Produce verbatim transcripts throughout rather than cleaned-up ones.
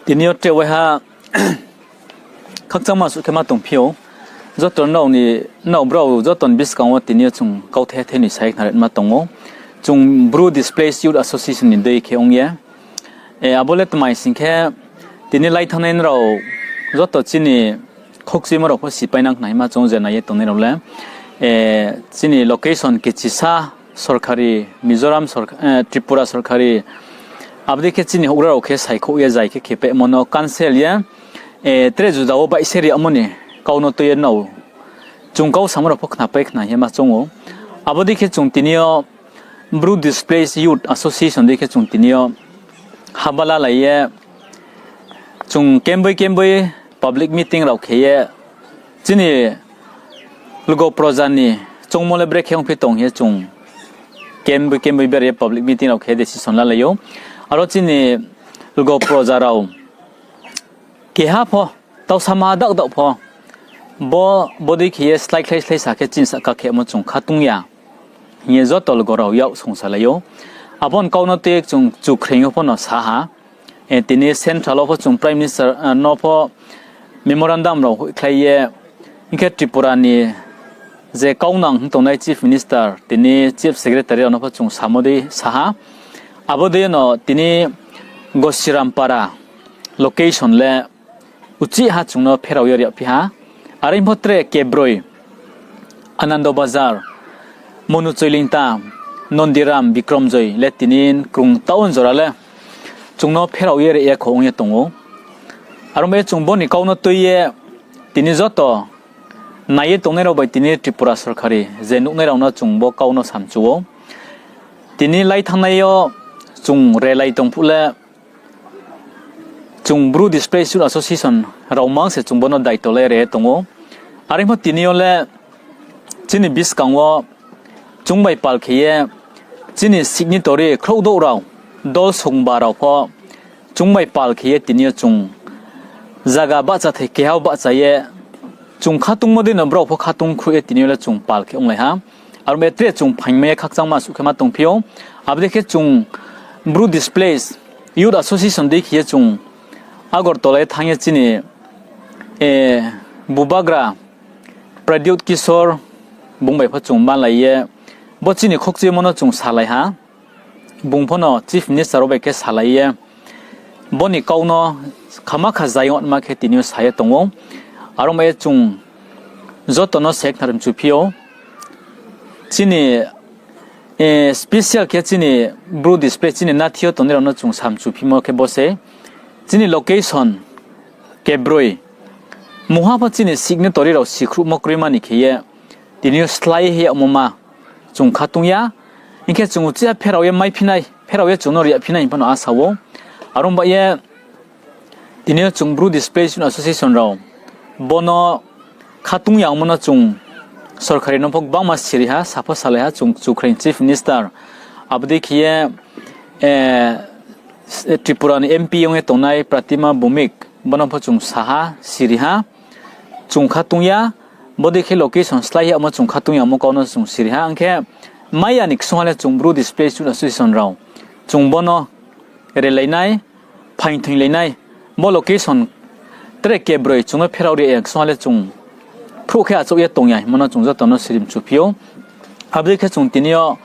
Tini yo tre waiha khakchangma suh khe ma tongphi ou. Joto nrao ni, nrao brao joto ni buskang wo tini yo chung kauthai thai ni sai khnari ma tong ou. Chung Bru Displaced Youth Association ni dei khe ong ye, abo le tma hing sing khe, tini lai thanngnai nrao joto chini khokchuimo rao pho sipainang khna hima chung je nai ye tongnai rao le, chini location kechisa sorkari, Mizoram sorka-, Tripura sorkari, abo dei khe chini houhgra rao khe saikhouh ye zai khe khepehmo no cancel ye, tre juda wo baihse ri yagmo ni kau no tui ye nrao chung kau samo rao pho khnapai khna hima choung ou. Abo dei khe chung tini yo Bru Displaced Youth Association dei khe chung tini yo haba lalai ye chung kemboi kemboi public meeting rao khe ye chini lgo proja ni choungmo le brekhe ongphi tong hing ye chung kemboi kemboi bera ye public meeting rao khe decision lalai ou. Aro chini lgo proja rao keha pho, tau sama dakdaoh pho, bo, bo dei khe ye sláikhlai sláisa khe chini sahka khemo chung khatung ya hing ye joto lgo rao yak songsalai ou. Abo ni kau no tui ye chung chukhreing yo pho no sa ha. Tini central wo pho chung Prime Minister no pho memorandum rao hoihkhlai ye, hing khe Tripura ni je kaunang hing tongnai Chief Minister, tini Chief Secretary rao no pho chung samo dei sa ha. Abo dei no tini Gosirampara location le uchih ha chung no pherao ye ri yagphi ha. Are pho tre kebroi Anando Bazar, Monu Choilingta, Nondiram, Bikromjoi le tini krung town jora le chung no pherao ye ri ya kho ong ye tong ou. Aro bai ye chung bo ni kau no tui ye tini joto nai ye tongnai rao bai tini Tripura sorkari je nuhnai rao no chung bo kau no samchu ou. Tini lai thanngnai yo chung relai tong phuh le chung Bru Displaced Youth Association rao mang se chung bo no daito le re tong ou. Are pho tini yo le chini buskang wo chung bai pal khe ye chini signatory khrouhdouh rao, dol songba rao pho chung bai pal khe ye tini yo chung zaga bahchathai keha wo bahcha ye chung khatungmo dei no brao pho khatung khruh ye tini yo le chung pal khe onglai ha. Aro bai ye tre chung phaingmai ye khakchangma suh khe ma tongphi ou. Abo dei khe chung Bru Displaced Youth Association dei khe ye chung Agartala ye thanng ye chini bubagra Pradyut Kishore bung bai pho chung malai ye bo chini khokchuimo no chung salai ha. Bung pho no Chief Minister rao bai khe salai ye bo ni kau no khama kha zayong ma khe tini yo sa ye tong ou. Aro bai ye chung joto no se khnarimchuphi ou. Chini special khe chini Bru Displaced chini nathi yo tongnai rao no chung samchuphimo khe bo se chini location kebroi mungha pho chini signatory rao sikhruhmo kroima ni khe ye tini yo slái ye yagmo ma chung khatung ya. Hing khe chung uchih ha pherao ye maiphi nai, pherao ye chung no ri yagphi nai hing pho no asa ou. Are ong bai ye tini yo chung Bru Displaced Youth Association rao bo no khatung yagmo no chung sorkari no pho gbangma siri ha, sa pho salai ha, chung chukhreing Chief Minister, abo dei khe ye Tripura ni MP ong ye tongnai Pratima Bhowmik, bo no pho chung sa ha, siri ha, chung khatung ya, bo dei khe location slái yagmo chung khatung yamo kau no chung siri ha, hing khe mai ya ni ksung ha le chung Bru Displaced Youth Association rao chung bo no relai nai, phaingthoinglai nai, bo location tre kebroi chung no pherao ri ya ksung ha le chung phruh khe achouh ye tong ya hingmo no chung joto no sirimchuphi ou. Abo dei khe chung tini yo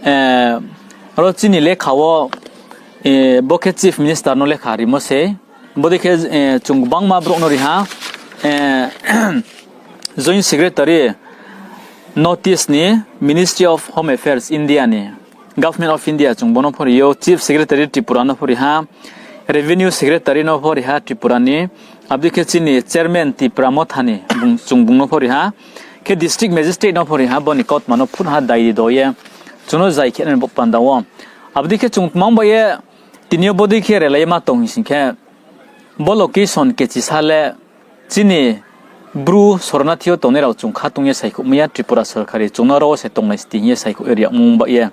aro chini lekha wo bo khe Chief Minister no lekha rimo se. Bo dei khe chung gbangma brouh no ri ha, Joint Secretary North East ni Ministry of Home Affairs India ni, Government of India chung bo no pho ri ou, Chief Secretary Tripura no pho ri ha, Revenue Secretary no pho ri ha Tripura ni, abo dei khe chini Chairman Tipra Motha ni chung bung no pho ri ha, khe District Magistrate no pho ri ha, bo ni kautma no phut ha dai di do ye chung no zai khe nai bo panda wo. Abo dei khe chung tmang bai ye tini yo bo dei khe relai ye ma tong hing sing khe, bo location kechisa le chini Bru sornathi yo tongnai rao chung khatung ye saikhouhmai ya, Tripura sorkari chung no ro wo se tonglai sti hing ye saikhouh ye ri yagmo ong bai ye.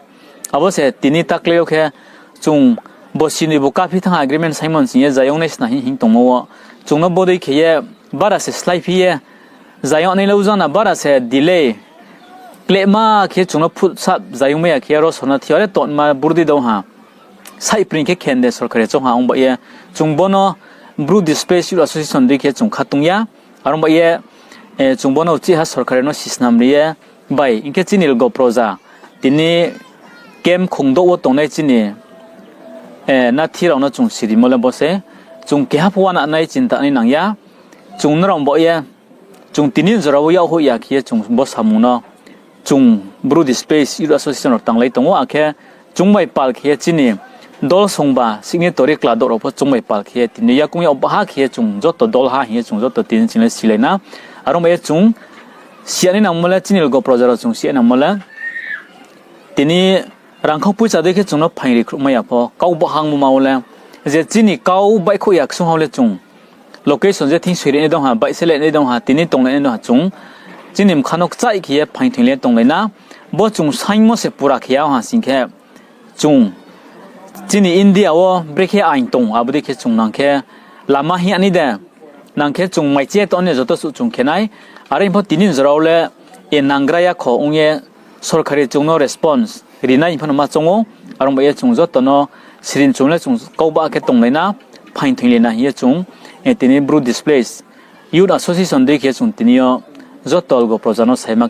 Abo se tini taklai yo khe chung bo sini bo kaphi thanng agreement saimo sing ye zayong nai sna hing hing tongmo wo chung no bo dei khe ye bara se sláiphi ye zayong nai le ujana bara se delay klehma khe chung no phut sap zayong mai ya khe ro sornathi yo le tonma burdi dong ha. Saihpring khe khende sorkari choung ha ong bai ye chung bo no Bru Displaced Youth Association dei khe chung kha tong ya. Are ong ba ye, chung bo no uchih ha sorkari no sisnam ri ye, bai hing khe chini lgo proja, tini camp khongdouh wo tongnai chini nathi rao no chung sirimo le bo se, chung keha pho uana nai chinta nai nang ya. Chung nrao bo ye, chung tini jora wo yakhoih ya khe ye chung bo samung no chung Bru Displaced Youth Association rao tanglai tong ou, akhe chung bai pal khe ye chini dol songba signatory kladouh rao pho chung bai pal khe ye tini yakoung yag baha khe ye chung joto dol ha hing ye chung joto tini ching le silai na. Are ong ba ye chung siya nai nangmo le, chini lgo proja rao chung siya nangmo le, tini rangkhau poicha dei khe chung no phaing ri khruhmai ya pho, kau bahangmo ma wo le, je chini kau baihkhouh ya ksung ha le chung location je thing soirinai dong ha, baihselai nai dong ha, tini tonglai nai dong ha chung, chini bkha no kchaih khe ye phaing thoinglai tonglai na. Bo chung saingmo se pura khe ya ha sing khe, chung chini India wo brekhe aing tong, abo dei khe chung nang khe lama hing ya ni de, nang khe chung mai che tong ni joto suh chung khe nai. Are pho tini jora wo le, e nanggra ya kho ong ye sorkari chung no response ri nai pho no ma choung ou. Are ong ba ye chung joto no sirin chung le chung kau ba khe tonglai na, phaing thoinglai na hing ye chung, tini Bru Displaced Youth Association dei khe chung tini yo joto lgo proja no saima